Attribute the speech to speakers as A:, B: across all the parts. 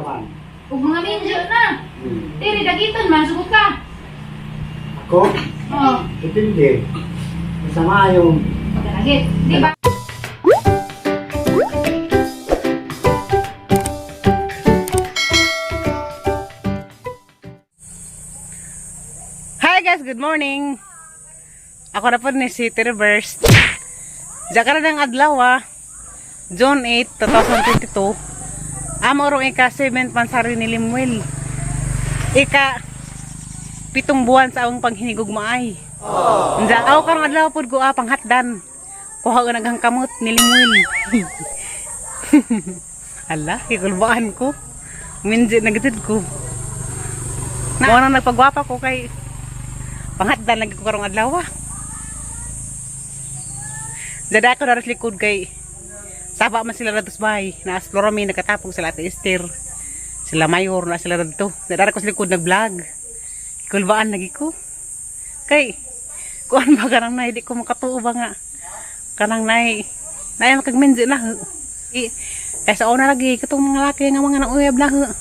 A: man.
B: Ug mga minjo na. Diri dagiton man sugot ka.
A: Ako,
B: Oo.
A: depende. Masama yung
B: Pagkalagit. Di ba?
C: Hi guys, good morning. Ako na po ni si Tirverse. Diyan ka na ng adlaw ah. June 8, 2022. Amo orong ika 7 pansari ni Limuel. Ika 7 buwan sa awang panghinigog maay. Unsa aw karong adlaw pud ko ah, panghatdan. Kuha ko naghang kamot ni Limuel. Ala, kikulbaan ko. Minji nagitid ko. Na, na nagpagwapa ko kay panghatdan lagi ko karong adlaw ah. Dada ko naras likod kay saba man sila radtos bahay. Na-explore mi nakatapong sila Ate Esther. Sila Mayor na sila radto. Dada ko sa likod nag-vlog. Kulbaan lagi ko. Kay kuan ba kanang nay di ko makatuo ba nga. Kanang nay nay makagminzi na. I, kay sa una lagi katong mga laki nga mga nauyab na.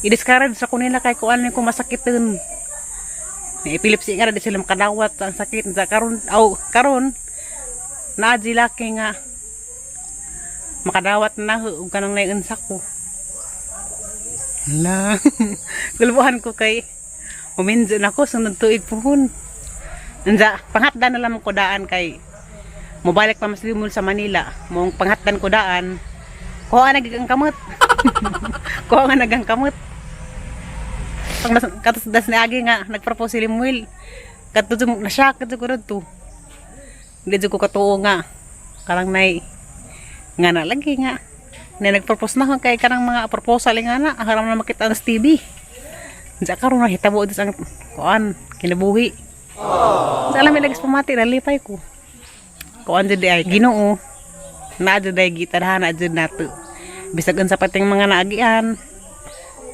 C: I-discourage sa ko nila kay kuan ko masakiton. May epilepsy nga di sila makadawat ang sakit sa karon aw karon naa di laki nga makadawat na ug kanang naay ko. Hala. Gulbuhan ko kay uminzo na ko sunod tuig puhon. Unsa panghatdan na lamang ko daan kay mobalik pa mas limol sa Manila. Mong panghatdan ko daan. Kuha na gig ang kamot. Kuha nga nagang kamot. Pang katos das ni agi nga nagpropose si Limuel. Kadto jud na siya kadto ko radto. Hindi jud ko katuo nga. Karang nay nga na lagi nga. Na nagpropose na ko kay kanang mga proposal nga na haram na makita sa TV. Unsa karon na hitabo dis ang kuan kinabuhi. Sa alam lagi pamati nalipay ko. Kuan jud di ay Ginoo. Na jud ay gitadhana jud nato. Bisag unsa pating mga naagian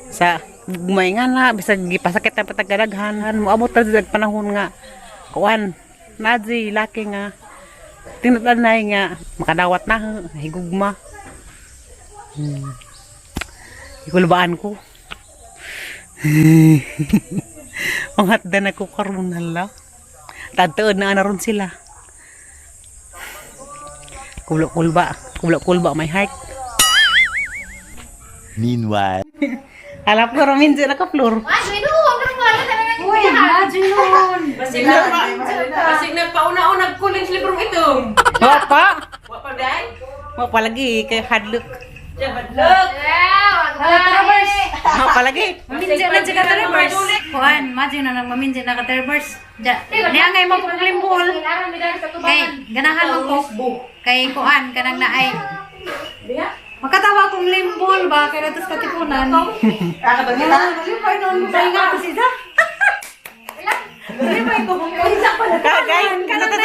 C: sa gumay nga na bisag gipasakit ang patagdaghan moabot ra jud ang panahon nga kuan na jud laki nga tinutanay nga makadawat na higugma. Ikulbaan ko. Pangatdan ako karon hala. Tadtuod na ron sila. Kulba kulba, kulba kulba my heart.
D: Meanwhile.
C: Alap ko ramin sila ka floor.
B: Ah, Juno, ang wala na nang
E: Uy, imagine nun.
F: Basig na basig na pauna-una kuling sa librong itong.
C: Wa pa.
F: Wa pa day.
C: Wa pa lagi kay hadlock.
F: Look.
C: Wa pa lagi.
E: Maminja na siya ka-traverse. Kuan, imagine na nang maminja na ka-traverse. Niya ngay mo kong limbol. Kay, ganahan mo ko. Kay kuan, kanang naay. Makatawa kong limbol ba? Kay natos katipunan. Nalipay noon mo pahinga ko siya. Nalipay ko. Isa pa na.
C: Kagay, ano to?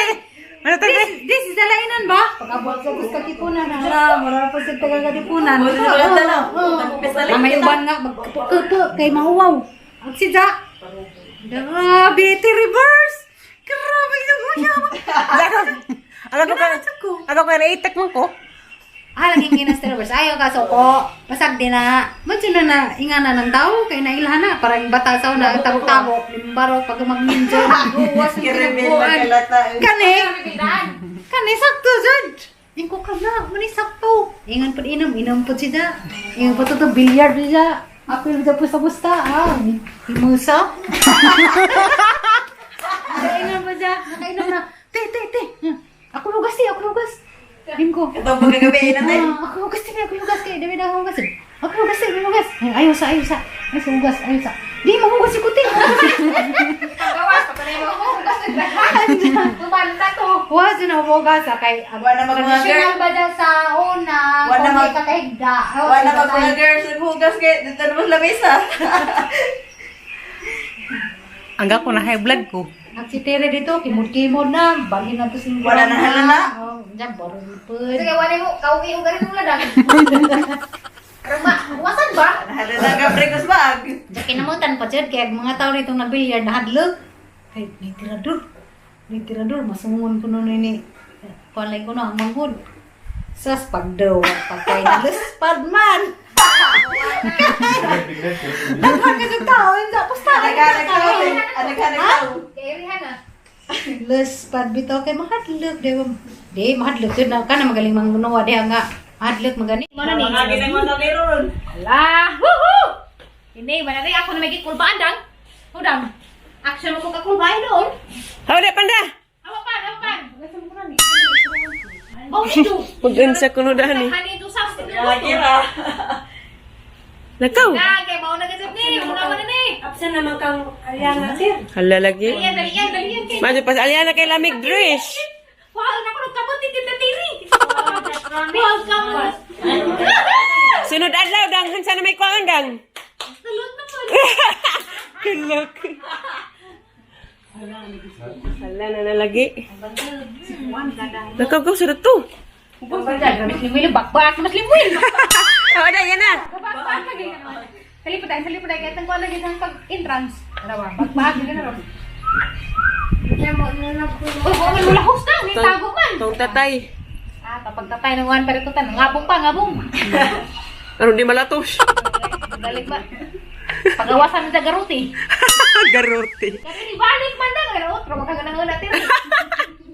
C: Ano to?
E: This is the lainan ba? Pag-abot sa tas katipunan. Hala, mura pa sa taga katipunan. Ah, may uban nga, magkapo kay mahuwaw. Ang sidya. Grabe, iti reverse. Grabe yung uya.
C: Alam ko ka. Alam ko naitek man ko.
E: Ah, laging ginas reverse. Ayaw ka, soko. Basag din na. Madyo na na, inga na ng tao. Kay nailhan na. Parang bata sa una, tabo-tabo. Limbaro, pag magminjo. Guwas ng kinabuan. Kani? Kani, sakto, Jud. Ingko ka na, mani sakto. Ingan po inom, inom po siya. Ingan po to billiard siya. Ako yung pusta-pusta. Ah, himusa. Nakainom pa siya. Nakainom na. Te, te, te. Ako lugas, te. Ako lugas. Him ko.
F: Itong pagkagabi na tayo.
E: Ah, ako hugas, te. Ako hugas. Kaya dami na hugas. Ako hugas, te. Ako hugas. Ay, ayaw sa, ayaw sa. Ayaw sa hugas, ayaw sa. Di, mahugas si kuti.
B: Pagawas, papanay mo ako. Hugas, nagdaghan. Tumanta to.
E: Wa na hugas sa kay
F: Wala mag mga girl.
E: traditional ba dyan sa una?
F: Wala
E: Kung
F: mag-
E: may kakahigda. Oh,
F: Wala mag mga girls naghugas kay dito naman lamesa.
C: Ang ko na high blood ko.
E: At si Tere dito, kimod-kimod na. Balhin na to si
F: Wala na halala.
E: Oh, diyan, baro po.
B: Sige, wala mo. Kauwi ko garin mo lang. Rama, wasan ba?
F: Nahala na ka prekos bag.
E: Diyan kinamutan pa dyan, kaya mga tao nitong nagbilyar na hadlok. Kay, may tirador. May tirador, masungon ko nun ini. Kuan lang ko na, ang manghod. Sas, pagdaw, pagkain na luspad man. Daghan ka sa tao, unsa pusta na ka tao.
B: Kairihan ah.
E: Les pad bitaw kay mahadlok di ba? Di mahadlok jud na ka na magaling mangunawa diha nga. Mahadlok magani.
B: Mana ni? Ala, woohoo! Ini, mana ni ako na may gikulbaan dang. Hudang. Action mo ko kakulbaan doon.
F: Hawla panda.
B: Awa pan, awa pan. Oh, ito.
F: Pag-unsa kuno dani.
B: Hani ito sa
F: Lakaw.
B: Na, kay mao na gazet ni, muna man ni.
D: Absent naman kang Ariana, sir.
F: Hala lagi.
B: Dalian, dalian, dalian kay.
F: Madyo pas Aliana kay lamig dress.
B: Wow, nako nagkamot ni Tita Tiri. Wow, kamot.
F: Sunod adlaw dang hansa na may kuan dang.
B: Tulog na po.
F: Kulok. Hala na na lagi. Lakaw ka sa to.
B: Mas limuil, bakbak, mas limuil.
F: Oh, da yan na.
B: Bakbak lagi. Salipod tayo, salipod tayo. Kaya tangkuan lagi sa pag-entrance. Dalawa, bakbak, gano'n na ron. Uy, huwag mo lahos na, may tago man.
F: Tong tatay.
B: Ah, kapag tatay ng one pero tutan, ngabong pa, ngabong.
F: Aron di malatos.
B: Balik ba? Pagawasan sa garuti.
F: Garote.
B: Kasi di balik man na, pero otro, magkaganang natin.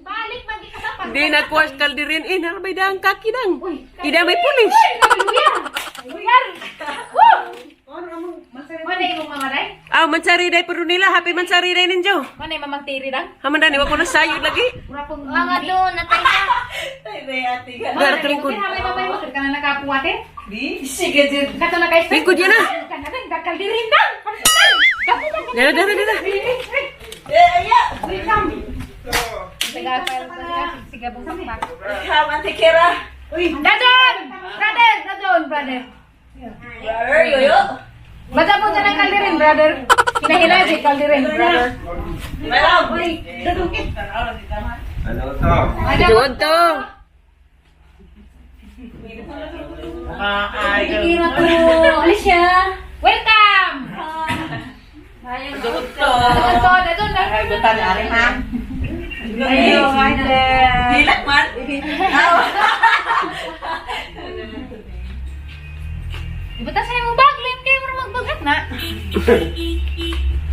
B: Balik man, di ka sa pag.
F: Di na kuwas kaldirin in harbay dang kaki dang. Ida may pulis.
B: Hallelujah! Hallelujah! Woo! Mana imong mama day?
F: Ah, mansari day pero nila happy mansari day ninyo.
B: Mana imong mamang tiri dang?
F: Haman dani wa ko na sayod lagi.
B: Mura pong mga doon natay ka.
F: Gara lingkod.
B: Hamay mamay mo ka na nakapuwate.
D: Di, sige, sir.
B: Kato na kay
F: Lingkod yan na.
B: Kana dang dakaldirin dang. Dang.
F: Dara dara dara.
B: Sige, bung sakpak.
D: Ikaw, Antikera.
B: Dadon! Brother! Dadon, brother.
D: Brother, yoyo.
B: Bata po ng kaldirin, brother. Hinahila si kaldirin, brother.
D: Meron.
G: Ano to?
F: Tuod to.
E: Kira to. Alicia.
B: Welcome!
D: Tulog to.
B: Dadon to, dadon.
D: Dilak man.
B: Ibata sa imong bag, lim kayo mo magbagat na.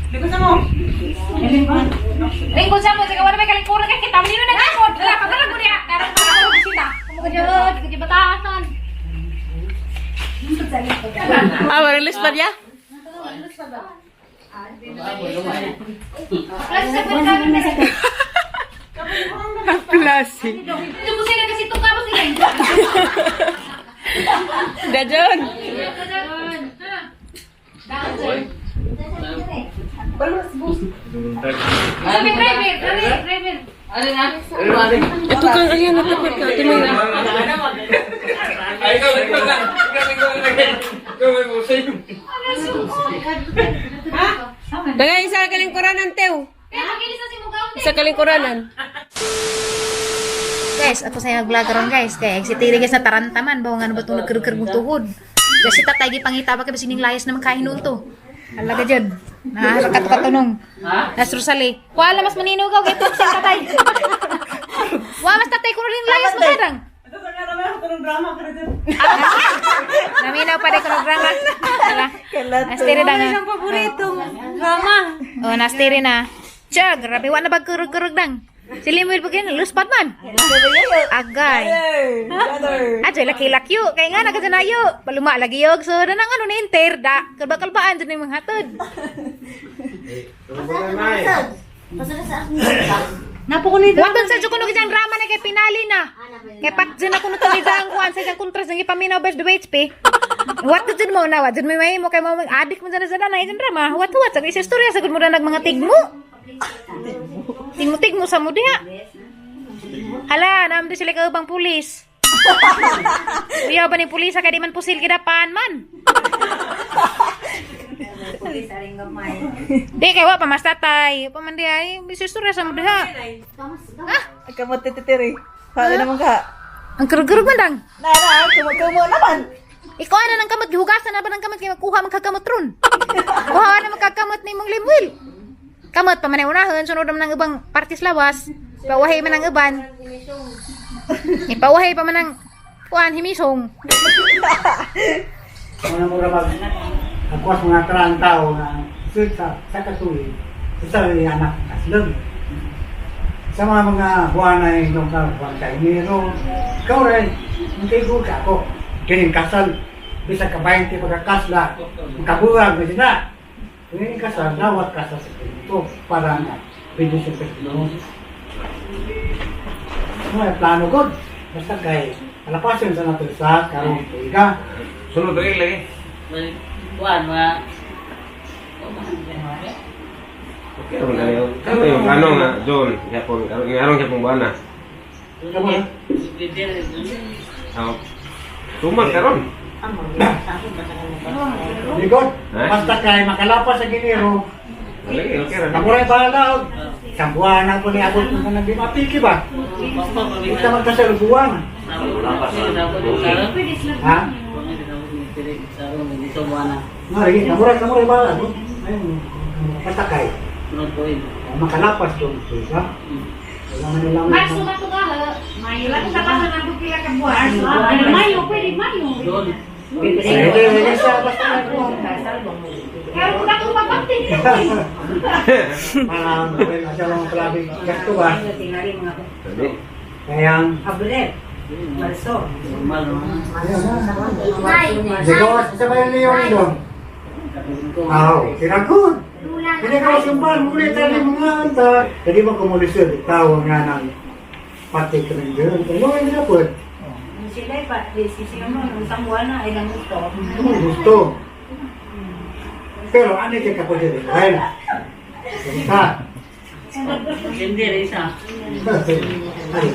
B: Lingkod sa mo, sige wala may kalingkuran kay kita. Nino na lingkod. Wala pa ko niya. Karang pa ako bisita. Kumo jud, kay batasan.
F: Ah, wala pa niya.
B: Plus sa pagkain na sa.
F: Plasi.
B: Ito mo sila kasi itong kamo sila.
F: Dajon.
B: Sabi driver, driver, driver.
F: Ito kang Aliana dapat ka ate Mayra.
G: Ay, ikaw, ikaw lang. Ikaw, ikaw lang. Ikaw may busay.
F: Dagay isa kalingkuranan tew.
B: Kaya magilis na si Mugaw.
F: Isa kalingkuranan.
E: Guys, ako sa vlog karon guys kay si Tiri guys na tarantaman bawo nga ano ba itong nagkerker mong tuhod. Kasi tatay gipangita ba kay bisin ning layas naman kahinulto. Alaga jud. Nakakato katunong. Nas Rosale. Wala mas manino ka kay sa tatay. Wa mas tatay kuno ning layas mo karang. Naminaw pa rin kuno drama. Ala. Nastiri na nga.
D: Paboritong drama.
E: Oh, nastiri na. Tiya, grabe wa na bagkurog-kurog dang. Si Limuel pag yun, luspat man. Agay. Ajoy laki lakyo kay nga nagkasanayo. Paluma lagi yog so danang ano ni inter da kalba-kalbaan dyan yung mga hatod. Watan sa kuno kisang drama na kay pinali na. Kay pakdyan ako nito ang kuan sa isang kontras ng ipaminaw best the HP. What dyan mo na, what dyan may mo kay mo adik mo dyan sa na isang drama. What what sa isa istorya sagud mo na nag mga tigmo. Tigmo tigmo sa mo diha. Hala, naam di sila kaubang pulis. Uyaw ba ni pulis kay di man pusil kidapan man. Di kay wa pa mas tatay. Pa man di ay bisyo istorya sa mo diha.
D: Kamot titiri. Kala naman ka.
E: Ang kurug-kurug man dang.
D: Na, na, kumo naman.
E: Ikaw ano ng kamot gihugasan na ba ng kamot kay makuha man kakamot ron. Kuha na magkakamot ni imong limwil. Kamot pa man ay unahon sunod naman ang ubang partis lawas. Pawahi man ang uban. Ipawahi pa man ang kuan himisong.
A: na mura mag agwas mga karang tao na sa katuig isa rin anak kaslog. Sa mga mga buwan na yung ka, buwan ka Enero, ikaw rin, hindi ko ka ako. Kining kasal, bisa ka 20 pagkakasla, makabuwag na sila. Kining kasal, dawat kasal sa ito para nga, pwede sa Panginoon. May plano god. Basta kay kalapasin sa natin sa karong tuiga.
G: Sunod tuig lagi.
D: Buwan, mga...
G: Okay, ron kayo. Kayo yung plano nga John, yapon karon aron gyapon buwan na.
A: Kamo na.
G: Ah. Tuman karon.
A: Di god.
G: Eh?
A: Basta kay makalapas sa Enero,
G: Lagi okay ra.
A: kamuray bahala og isang buwan na po ni abot mo na di mapiki ba? Kita magkasal buwan. Ha? Mari, kamuray kamuray bahala. Ayun, basta kay makalapas tong tuiga. Wala man lang.
B: Marso na to ka. Mayo lang sa pasan ang pila ka buwan. Mayo, pwede Mayo.
A: Pwede, pwede sa basta kay
B: Pero kung ako magbakti,
A: Parang, well, asa lang ang palabing gasto ba?
G: Dali.
A: Kaya,
E: Abril. Marso.
A: Sigaw, sa bayan niyo doon. Aw, kinagod. Kinagaw sumpan, muli tayo mga anta. Jadi mo kumulisod, tao nga ng pati ka ng gano'n. Ano yung na po?
E: Sila pa, sila mo, isang buwan na, ilang gusto.
A: Gusto. Pero ano yung kapatid? Well, ha?
D: Hindi, isa.
A: Ay.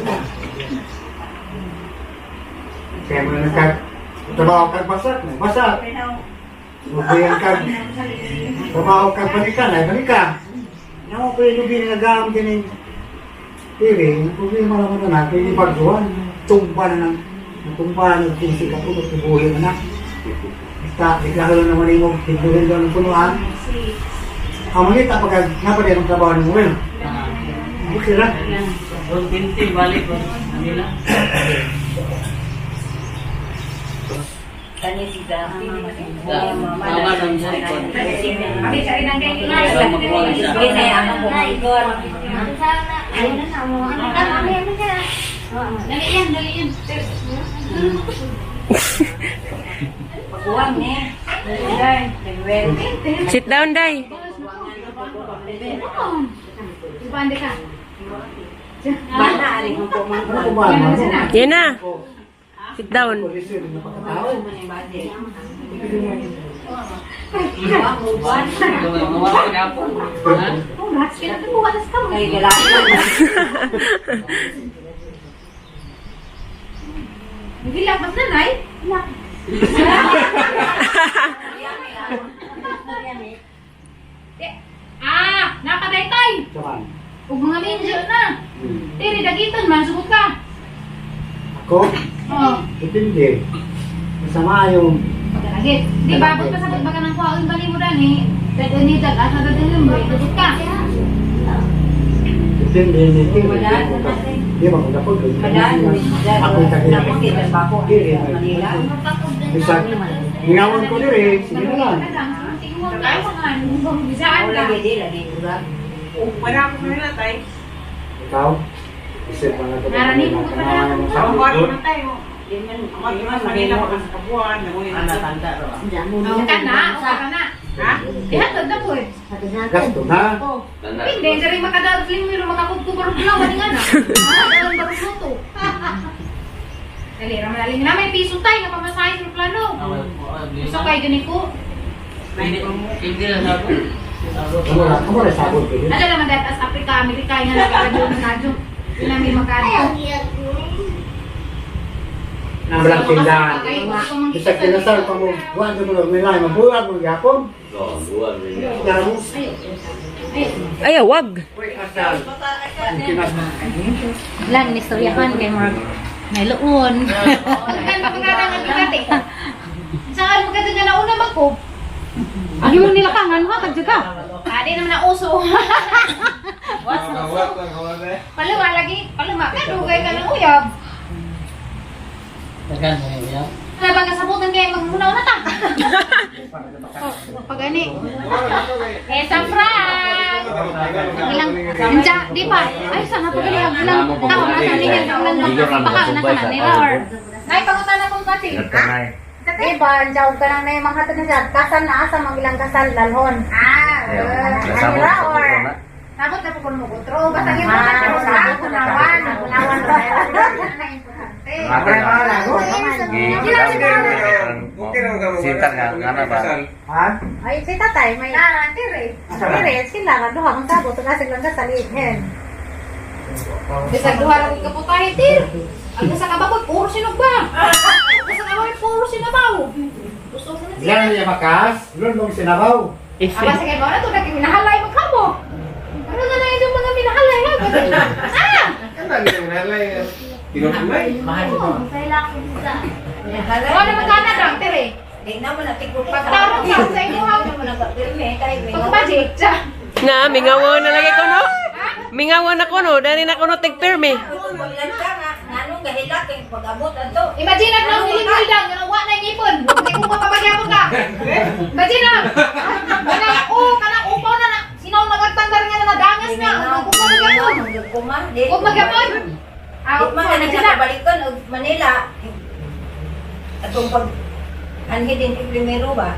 A: Kaya mo na nagkag... Trabaho kag basak, na basak. Lubiyan kag... Trabaho kag balikan, ay balikan. Namo ko yung lubi na nagam kining TV, ang problema naman na natin, yung baguhan, tumba na ng tumba na ng 15 ka puno, tubuhin na na. Basta, bigla ka lang naman yung tibuhin daw ng punuan. Ang mangita pag napadin ang trabaho ni Will. Okay ra.
D: 20, balik ko. Manila.
E: Kani sila.
D: Mama ng likod.
B: Abi, sa inang kay Dali yan, dali yan.
E: Pagbuwang eh.
F: Sit down, Day.
B: Ibande ka.
E: Bana, aling kong pumang.
A: Ano ko ba? Ano?
F: Yan na. Sit down.
A: Polisi, ano napakatao?
B: Oh, rats ka na bukas ka mo.
E: Kay galaki.
B: Gilak mas nanay. Gilak. Ah, nakadaytay.
A: Saman.
B: Ug mga minjo na. Diri dagiton man sugot ka.
A: Ako,
B: Oh,
A: depende. Masama yung
B: pagkalagit. Di babot pa sabot baka nang kuhaon bali mo dani. Dadon ni dag asa dadon mo sugot ka.
A: depende ni Tingri. Di ba kung dapog? Ako tagay. Dili,
E: Manila.
A: Bisag, ningawan ko diri, sige na lang.
B: Bisaan ka.
E: Lagi di, lagi urat.
F: Wala ako Manila, tay.
A: Ikaw, isip pa na
B: Naranig mo pa na.
F: Ako tayo.
E: Di man,
F: Ako di man Manila pa sa kabuan.
B: Oh, ka na, o ka na.
F: Ha?
B: Ihatod na po eh.
A: Gasto na.
B: Hindi, dari makadaling mo yung makakugkubarog lang, wala nga na. Makadalang barog luto. Dali, ramalaling na may piso tayo nga pamasahe sa plano. Gusto kayo ganun ko.
D: Hindi na sabi.
A: Kamura, kamura sabot ko
B: Ano naman dahil as Africa, Amerika, nga nagkaradyo ng radyo. Sila may magkano.
A: Namlang tindahan. Bisag kinasal pa mo, buwan sa mga nilay, mabuhat mo gyapon.
G: Oh, buwan rin.
A: Laro.
F: Ay, wag.
A: Uy, asal. Ang kinasal.
E: Lang, nistoryahan kay Mark. May luon.
B: Pagkan pagkatang ang bigati. Saan magkatang nga nauna magko?
E: Ang imong nilakangan ha, kadyo ka.
B: Adi naman na uso. Paluma lagi, paluma ka, dugay ka ng uyab.
D: Tagan mo niya.
B: Ano ba kasabutan kayo magmuna-una ta?
E: Eh, sa Frank! Ilang, Inja, di ba? Ay, sana pa gali ang ilang tao na sa nila, ilang bakal na sa nila or...
B: Nay, pangutan akong pati.
E: Di ba, ang jawab ka lang na yung mga hatod na siya. Kasal na asa, mga ilang kasal, lalhon.
B: Ah,
E: Kanila or...
B: Sabot na po kung mugutro. Basta yung mga
E: Ah, kunawan, kunawan. Importante.
G: Sinta nga, nga na ba?
A: Ha?
E: Ay, si tatay, may...
B: Ah, tire.
E: Dire, sila, duha kang sabot, kasi lang kasal, hen.
B: Bisag duha ra kong kaputahe, tir. Ang sa kabakod, puro sinugba. Ang sa kabakod, puro sinabaw. Gusto ko na siya.
A: Yan yung makas, lunong sinabaw.
B: Aba, sige, mo na to, nagminahalay mo kamo. Ano na na yung mga minahalay, ha? Ah! Wala naman ka na, dang, tire. Pagtarong ka sa inyo, ha? Pagpajik, siya.
F: Na, mingaw na lagi ko no. Mingaw na ko no, dani na ko no tig pirmi.
B: Imagine ang nang hiling dang, nga wa na yung ipon. Hindi ko mapapagyapon ka. Imagine na. Kanang o, kanang upaw na na. Sinaw nagagtanggal nga na nadangas na. Ang kuko magyapon. Kung magyapon. Ah, imagine na.
H: Balikon og Manila. Atong pag anhi din primero ba?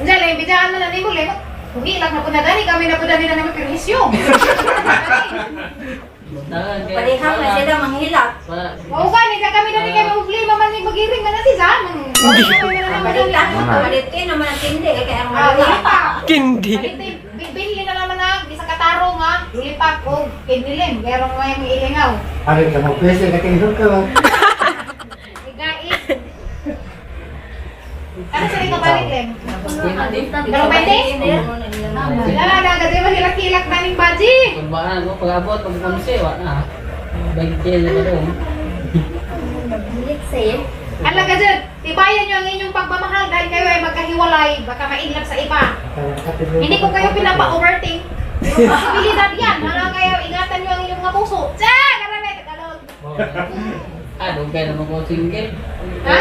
B: Diyan, lang, bidyan na na nimo, lemo. Humilag na po na gani, kami na po dani na naman permisyo.
H: Parehang na sila manghilak.
B: Mao gani, kaya kami dani kay problema man ni magiring man na si Sam.
H: Balitan mo, balitin naman ang tindi eh, kaya ang
B: Ah,
H: Manila.
B: lipa.
F: Kindi.
B: Bibili na naman na bisa kataro nga, lipat o kinilim, meron mo yung ilingaw.
A: Ano ka mo, pwese na kayo ka.
B: Igait. Ano sa rin kabalik, Lem? Pero pwede? Wala na, kasi mahilak-hilak na ning baji.
I: Kulbaan ko pag-abot pag kumsi wa na. Bagkel na ko.
B: Ala ka dyan, tibayan nyo ang inyong pagmamahal dahil kayo ay magkahiwalay, baka mainlap sa iba. Hindi ko kayo pinapa-overthink. Pero posibilidad yan. Ano kayo, ingatan nyo ang inyong mga puso. Tsa! Karami, Tagalog.
I: Ah, dugay na mo ko single.
B: Ha?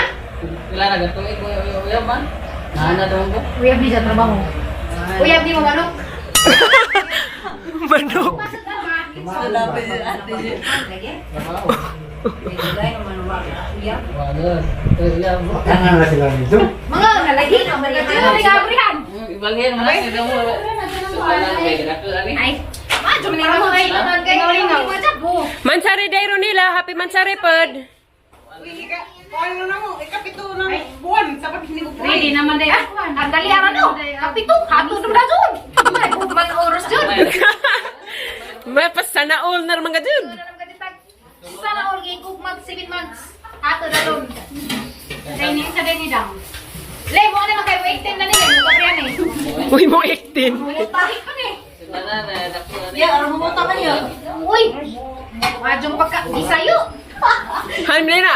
I: Wala na gatuig ko uyab man. Naana daw ko.
E: Uyab ni sa trabaho.
B: Uyab ni mo manok.
F: Manok.
B: Pasok na ba?
I: Trabaho.
H: Bigay naman wa. Uyab.
I: Wala. Uyab.
A: Tangan na sila nito.
B: Mga nalagi na, mga dyan, nagabrihan.
I: Ibalhin mo na sila mo. Wala na may ginako ani.
B: Ay, medyo maninaw ay naman kayo. Lingaw.
F: Mansari dayro nila, happy mansari pod.
B: Ready naman day. Ang dali ara no. Kapito, hato na ba dun? Ay, mga oras dun.
F: Mapasana all na mga jud.
B: Sana all game kung mag 7 months. Hato na dun. Training sa day ni Dang. Le, mo na kayo 18 na nila, mo gabriyan eh.
F: Uy mo 18.
B: Tarik pa ni.
I: Wala na dako ani.
D: Ya, aron mo ta man yun.
B: Uy. Madyong pagka isayo.
F: Han na.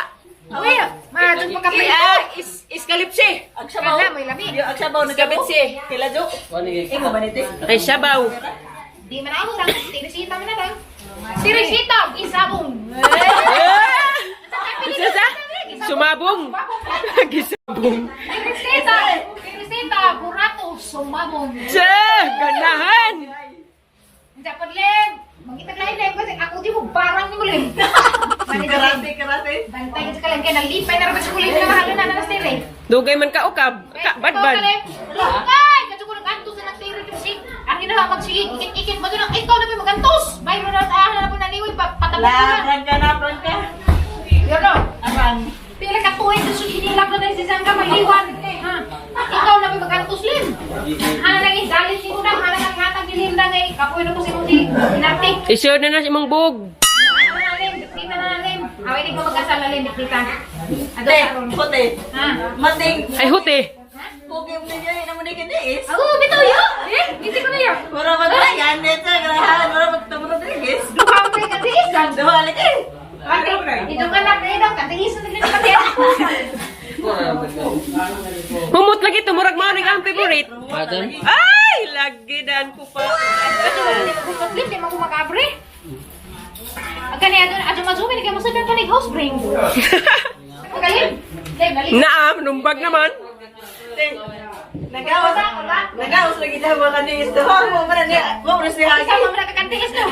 B: Uy, madyong pagka
F: Ah, is iskalipsi.
D: Ag sabaw.
B: Kana may lami.
D: Yo, ag sabaw na
F: Iskabitsi.
D: Kila jo.
I: Wala
D: Imo ba niti?
F: Ay sabaw.
B: Di man ako lang, tirisita man na lang. Tirisita, isabong.
F: Ah! Isa sa? Sumabong. Gisabong.
B: Tirisita, tirisita, burato, sumabong.
F: Sa ganahan.
B: Dapat lem, mangitag lain lem kasi ako di mo barang ni mo lem.
D: Karate, karate.
B: Bantay ka sa kalem kaya nalipay na rabat sa kulit na mahalo na na tire.
F: Dugay man ka ukab. Ka badbad.
B: Lukay! Kadyo ko nag-antos na nagtire yung sig. Ang ginawa magsige, ikit-ikit mo doon. Ikaw na pa magantos. Bayro na ah na po naliwi pa patapos
D: La,
B: na.
D: prangka na, prangka.
B: Yun no.
D: Arang.
B: Pila ka tuwid sa hinilak na dahil si Sangka maliwan. Ha? Ikaw na pa magantos lim. Hana lang idalit ni Unang, hana lang hatag ni Linda ngay. Kapoy na po si Mundi. Hinati.
F: Isyo na na si imong bug.
B: Ano na lim, dikta na lim. Away di ko mag-asal na lim, dikta. Ado
D: Te,
B: karon.
D: kote.
B: Ha?
D: Mating.
F: Ay huti.
D: Kugi mo niya, ina mo ni kini is.
B: Ako, bitaw yo. Eh, hindi ko na yo.
D: Mura mag yan nito, grahan, mura magtumuro diri is.
B: Duha mo na katiis.
D: Duha lagi.
B: Ito ka na, ito ka tiis na naglit pati.
F: Humot lagi to murag mao ni ang favorite. Ay, lagi dan ko pa.
B: Lim, di mo ko makabre. Ang kani ato ato mazumi ni kay mo sa kan house bring. Magaling. Lim, lim.
F: Naam, numbag naman.
D: Nagawas. Nagawas lagi daw mga kanis. Mo man niya. Mo man siya.
B: Isa mo nakakantigas no.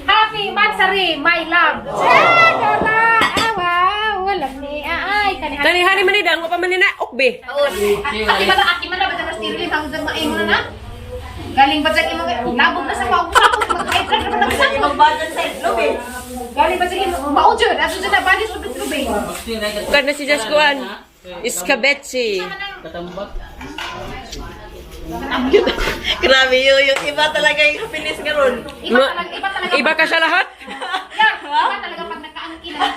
B: Happy Mansari, my love. Ah, Dora. Ah, wow. Walang ni. Ah, ay, kani.
F: Kani hani man ni dang pa man ni na okbe.
B: Aki man aki man na ba sa stiri hanggang maimo na na. Galing ba sa imo labog na sa paugpapos mag-high blood na ba sa
D: Imong batan sa itlog eh.
B: Galing ba sa imo mao jud ato jud na bali sa lubi.
F: Kad na si Jaskuan. Iskabetsi.
I: Katambak.
D: Grabe yun. Yung iba talaga yung happiness karon.
B: Iba talaga, iba talaga.
F: Iba ka sa lahat?
B: Yeah, iba talaga pag nakaangkin na.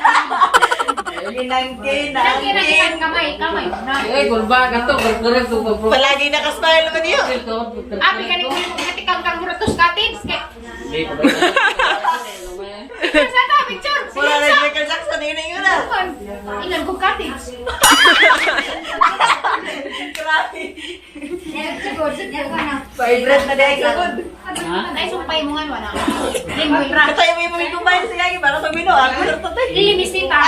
D: Ginangkin,
B: Nangkin na
D: nangkin.
B: isang kamay, kamay. Na.
I: Eh, kulba ka to. Kurek ko pa.
D: Palagi nakasmile naman yun.
B: Abi kani ko katikang kang muratos cottage kay. Picture sa ta, picture. Sige
D: Wala na
B: sa.
D: Michael Jackson. Yun na yun ah.
B: Ingan ko cottage.
D: Grabe.
E: Siguro, siguro na.
D: Vibrant na dahil sa good.
B: Ay sumpay mo nga wala. Lingway ra.
D: Katay mo yung mga kumain sa gagi para sa mino. Ako na to.
B: Limisita.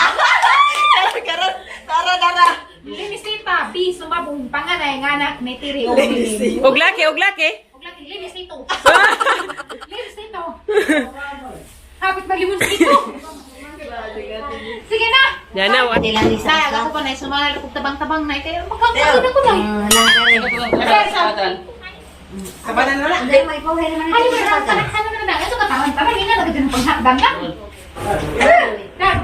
D: Karon, tara, tara.
B: Limisita, B sumabong panganay nga anak ni Tiri o
F: Og laki, og laki.
B: Og laki limisito. Limisito. Hapit maglimon dito. Sige na.
F: Yan na, wa.
B: Nay, ako pa na sumala kog tabang-tabang na kay magkakaon ako na.
H: Hindi, may pauwi naman
B: Ano ba na tanaksan na na. Ito katawan tabang ina lagi din panghatdan lang. Dan.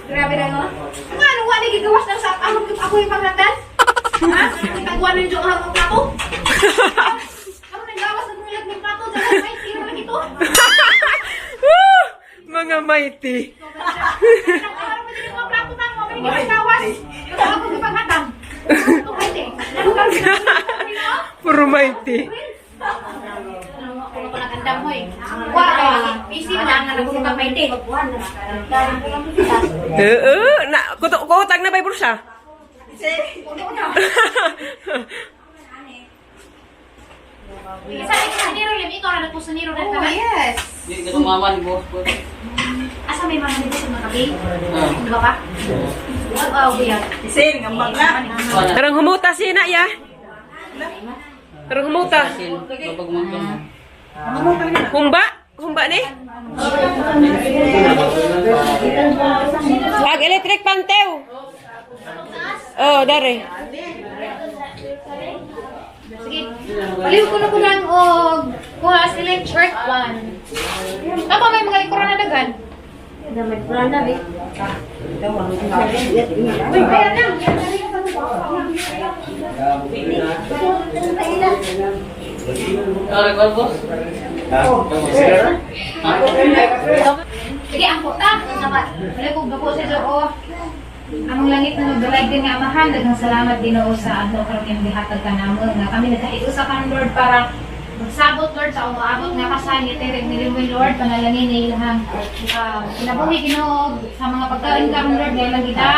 B: Grabe na no. Nga ano wa ni gigawas ng sa among ako yung panghatdan? Ha? Tagwan ninyo ang among plato? Ako nanggawas ng mulag ng plato dahil may tira lagi to.
F: Woo! Mga mighty.
B: Ang araw mo din yung mga plato na mo, may gigawas. Ito ako yung panghatdan. Ito pwede. Ano ka?
F: Puro mighty.
B: Ako pa nagandam mo eh. Wala, busy na nga nagutang may day.
F: Oo, na kuto kutang na bay bursa.
B: Isa kusinero lim, ikaw na nagkusinero na
E: Oh, yes.
I: Di ka mama ni boss ko.
B: Asa may mga dito sa mga kabi? Di ba pa? Oo, oh,
D: Isin, ngambang na.
F: Karang humuta si na ya. Karang humuta.
I: Babag mo ka.
F: Humba? Humba ni? Ag electric pantew. Oh, dare.
B: Sige. Paliw ko na ko lang og kuha electric one. Tama may mga likuran na daghan. Uy, kaya lang.
I: Sorry, boss.
B: Sige, ang puta. Wala ko gapo sa Diyos. Among langit na nagdalag din nga amahan, daghang salamat Ginoo sa adlaw karon nga gihatag ka namon nga kami nagkahiusa karon Lord para magsabot Lord sa umaabot nga kasal ni Terek ni Lemuel Lord panalangin ni ilahang kinabuhi Ginoo sa mga pagkain karon Lord nga ilang kita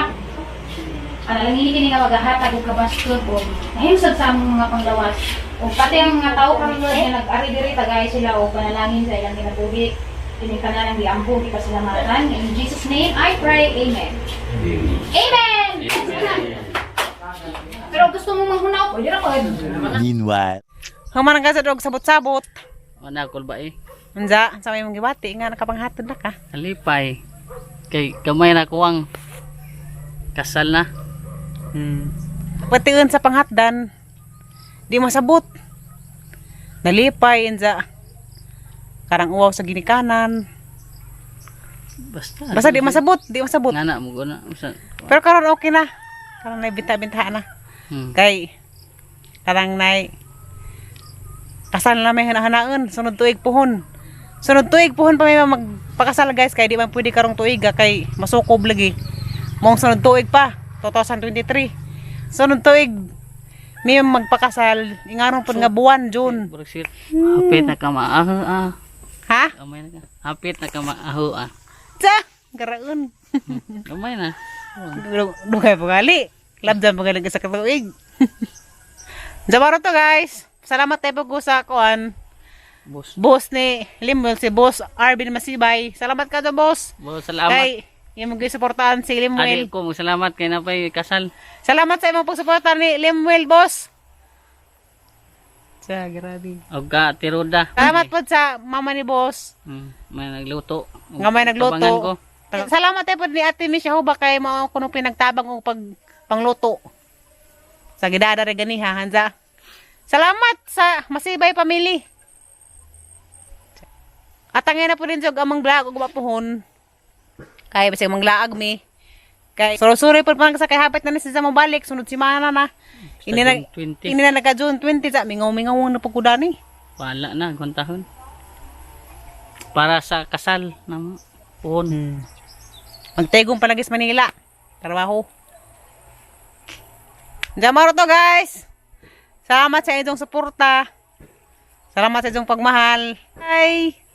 B: panalangin kini nga magahatag og kabastod og nahimsod sa among mga panglawas ug pati ang mga tawo karon Lord nga nag-ari diri tagay sila og panalangin sa ilang kinabuhi kini tanan ang giampo gipasalamatan. In Jesus name I pray. Amen. Amen. Pero gusto mo manghunaw, pwede ra ko.
J: Meanwhile.
C: Human ka sa dog sabot-sabot.
I: Wala kulba eh.
C: Unsa, sa may mong gibati nga nakapanghatod na ka.
I: Alipay. Kay gamay na kuwang kasal na.
C: Patiun sa panghatdan. Di masabot. Nalipay unsa. Karang uwaw sa ginikanan.
I: Basta.
C: Basta di masabot, di masabot.
I: Nga na mo guna. Basta.
C: Pero karon okay na. Karon nay binta-binta na. Kay karang nay kasal na may hanahanaan sunod tuig puhon. Sunod tuig puhon pa may magpakasal guys kay di man pwede karong tuig ah, kay masukob lagi. Mong sunod tuig pa 2023. Sunod tuig may magpakasal ingaron pud nga buwan June.
I: Murag sir. Hapit na ka maaho ah.
C: Ha?
I: Gamay na ka. Hapit na ka maaho ah.
C: Sa garaon.
I: Gamay na.
C: Dugay pagali. Labdan pagali ka sa katuig. Jabaro to guys. Salamat tayo po sa kuan.
I: Boss.
C: Boss ni Limuel, si Boss Arvin Masibay. Salamat ka do, boss.
I: Boss, salamat.
C: Kay Imong gisuportahan si Lemuel.
I: Adi ko salamat kay napay kasal.
C: Salamat sa imong pagsuporta ni Lemuel, boss. Sa grabe.
I: Og ka Tiroda.
C: Salamat po sa mama ni boss.
I: May nagluto. Og
C: Nga may
I: tabangan ko.
C: nagluto. Salamat tayo po ni Ate Miss Yahuba kay mao kuno pinagtabang og pag pangluto. Sa gidada re ganiha hanza. Salamat sa Masibay family. Atangay na po din jog amang vlog ug mapuhon. Kay bisag manglaag mi. Kay suro-suro po parang sa kay hapit na ni siya mobalik sunod semana na. Ini na
I: June 20.
C: ini na nagka June 20 sa mingaw-mingaw na pagkudani.
I: Wala na kontahon. Para sa kasal na puhon.
C: Magtegong palagis Manila. Trabaho. Diyan to guys. Salamat sa inyong suporta. Salamat sa inyong pagmahal. Bye.